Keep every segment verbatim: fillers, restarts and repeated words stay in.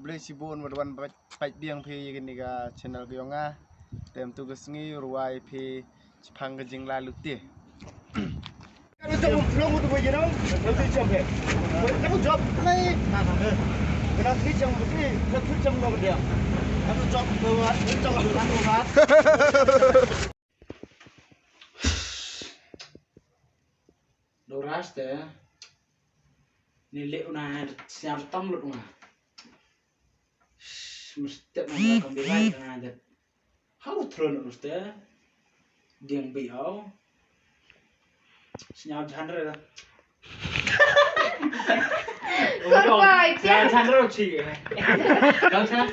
Khublei shibun ba wan peit biang phi ïa kane ka channel ka jong nga. Te mynta ka sngi u rwai phi shaphang ka jingla lute. Doras te. Ni leh una sñiaw tam lut nga. Mesti na kam bilai na jat. Hau tron mesti. Diang bi au. Sñiaw jhan re. Korbai, sñiaw jhan re chi. Kau sa?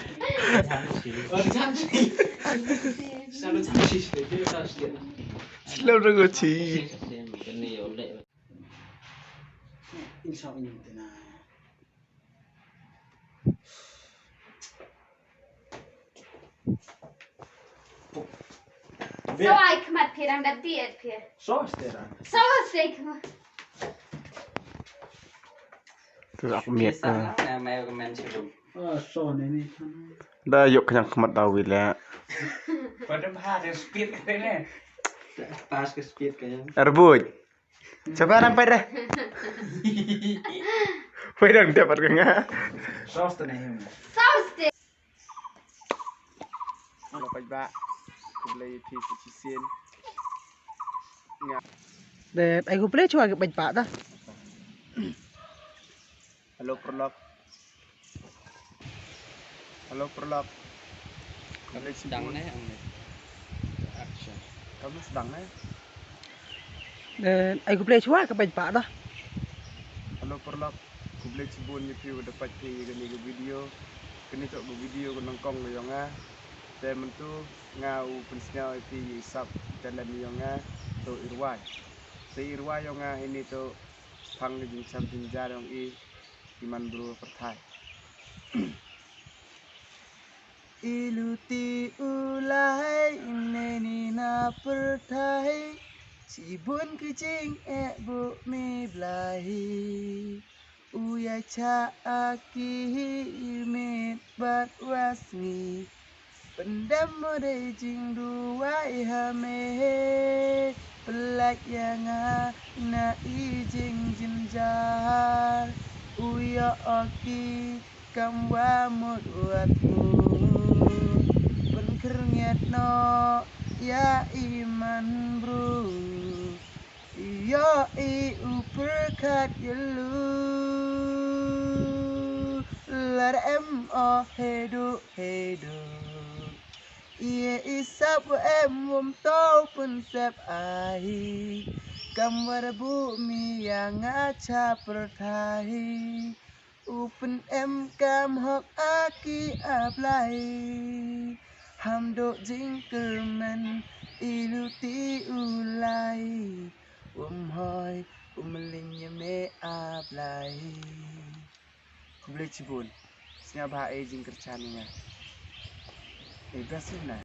Jhan chi. Oh, jhan chi. Sñiaw jhan chi. Sñiaw jhan chi. Slow down ko chi. Insya Allah. Sawai khmat phi dang da biet phi. Sos te dang. Sos te khmat. Lak miet. Sa na mai ka men chulum. Ah, so ne ni. Da yok knyang khmat da wi le. Pada bha de speed ka ne. Pas ka speed ka ne. Arbut. Saba nang pait deh. Pait dang dapat ka nga. Sos te na him. Sos te. Hello pait ba. Khublei phi sa chisien. Nga. Dep ai khublei chwa ki pait ba ta. Hello paralok. Hello paralok. Kam sdang ne ang ne. Action. Kam sdang ne. Ai khublei chwa ka pait ba ta. Hello paralok. Khublei chibun ïa phi ba da pait phi ïa kane ka video. Kane to ka video ka nyngkong ka jong nga. Te mynta nga u pynsngew ïa phi ïa i sap talent ïa nga to i rwai. Te i rwai ïa nga hini to pang ka jingcham jingjar ïa i. I man bru pyrthai. I luti u lai ne ni na pyrthai. Chibun ki jing eh bu mi blai. U ya cha a ki mit bat was ngi. Pyndem mo dei jingduwai ha me he. Pynlait ïa nga na i jingjynjar. U ïoh o ki kam wa mut wat u. Pynkyrngiat noh ïa i man bru. Ïoh i u pyrkhat ïa lu. Lada em o he du he du. Ïa i sap wa em wom to pynsep ai. Kam wa da bu mi ïa nga cha pyrthai. U pynem kam hok a ki a blai. Ham do jingkyrmen i luti u lai. Um hoi um ling ïa me a blai. Khublei chibun. Sngewbha ai jingkyrchan ïa nga. Ai best na.